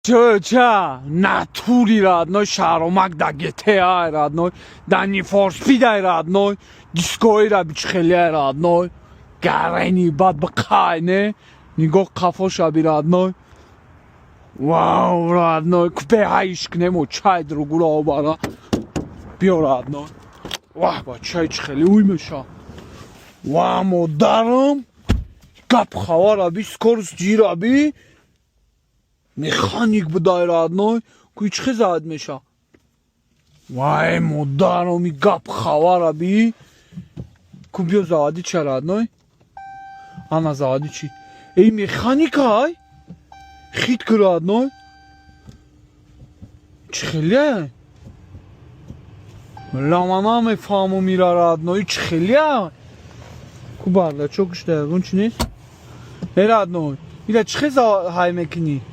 Ча натури, родной, шаромак да GTA, родной, да Need for Speed, родной, дискоира бичхелия, родной, гарени бад бақай не, нигоҳ қафоша би, родной. Вау, родной, купе ҳайш кнемо чай другура обара. Биё, родной. Вах, бачай, чихели уй меша. Ва, модарам, гап хавара би, скорость ҷира би. Механик будай, родной, куи чихе зад меша. Вай, модарам, и гап хавара би. Ку биё, заводи ча, родной? Ана заводи чи? Эй, механикай? Хит ку, родной. Чи хеле? Ла, ман намефаҳмам ира, родной, чи хеле? Ку бардачок шуда, ягон чи нест? Э, родной, ира чихе ҳай мекунӣ?